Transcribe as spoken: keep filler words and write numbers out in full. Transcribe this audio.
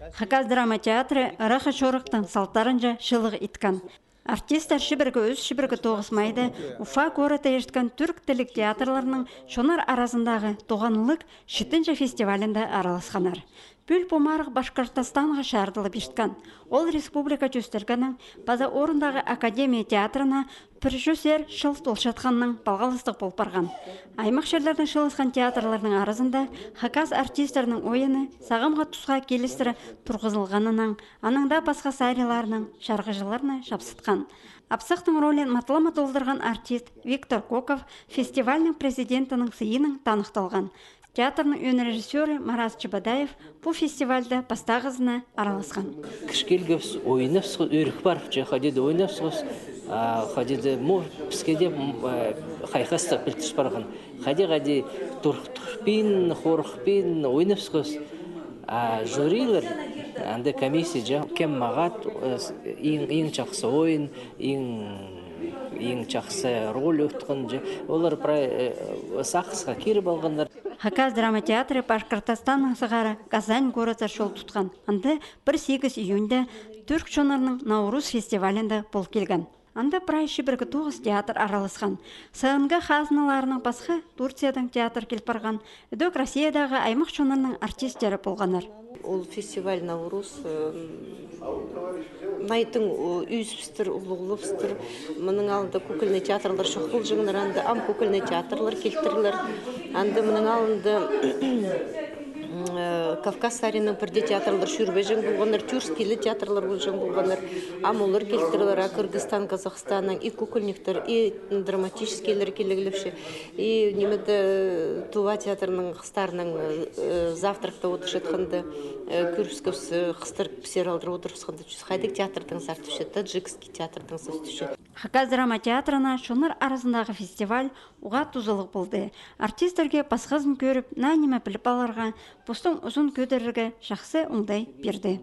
Хакас драма театры ыраххы чорыхтың салтарынҷа чыылығ иткен. Артисттер чибіргі ӱс, чибіргі тоғыс майда Уфа городта ирткен тӱрк тілліг театрларның чоннар аразындағы «Туғанлығ» читінҷі фестивалінде араласханнар. Пӱӱл пу марығ Башкортостанға чарыдылып ирткен. Ол республика чӧстілгеннең паза орындағы академия театрына пір чӱс ир чыл толчатханнаң палғалыстығ пол парған. Аймах чирлердең чыылысхан театрларның аразында хакас артистернің ойыны сағамғы тусха килістіре турғызылғаннаң, анаң даа пасха сариннарнаң чарғыҷыларны чапсытхан. Апсахтың ролин матап толдырған артист Виктор Коков фестивальның президентінің сыйынаң таныхталған. Театрның ӧӧн режиссёры Марас Чебодаев пу фестивальда пастағызына араласхан. Кічіг килгебіс, ойнабысхабыс, ӧрік парыбысча, хайди даа ойнабысхабыс, а, хайди даа, мо, піске дее, м, э, хайхастығ пілдірче парған. Хайди, хайди тур-, турбин, хорыхпин ойнабысхабыс. А жюрилер, анда комиссия, че, кем мағат, э, с-, иң, иң чахсы ойын, иң, иң чахсы роль утхан, че, олар прай, э, сағысха киріп алғаннар. Хакас драма театры Башкортостаннаң сығара Казань городта чол тутхан. Анда пір сигіс июньда тӱрк чоннарның Науруз фестивалінде пол килген. Анда прай чибіргі тоғыс театр араласхан. С Н Г хазналарынаң пасха Турциядаң театр кил парған, ідӧк Россиядағы аймах чоннарның артисттері полғаннар. Ол фестиваль Науруз, э, найдың, о, ӧзібістір, улуғлабыстыр. Мының алнында кукольный театрлар чох полҷаңнар, анда ам кукольный театрлар килтірлер. Анда мының алнында, м, э, Кавказ саринаң пірдее театрлар чӧрбеҷең полғаннар, тюркскийле театрлар полҷаң полғаннар. Ам олар килтірлер, а Кыргызстан, Казахстаннаң и кукольниктер, и драматическийлер килеглепче. И ниме дее, Тува театрының хыстарынаң, э, завтракта одырчатханда, э, кӧрібіскебіс, э, хыстар пісер алдыра одырыбысханда, чӱс хайдағ театрдаң сар тіпче, таджикский театрдаң сар тіпче. Хакас драма театрына чоннар аразындағы фестиваль уғаа тузалығ полды. Артисттерге пасхазын кӧріп, наа ниме піліп аларға, постың узын кӧдірерге чахсы оңдай пирді.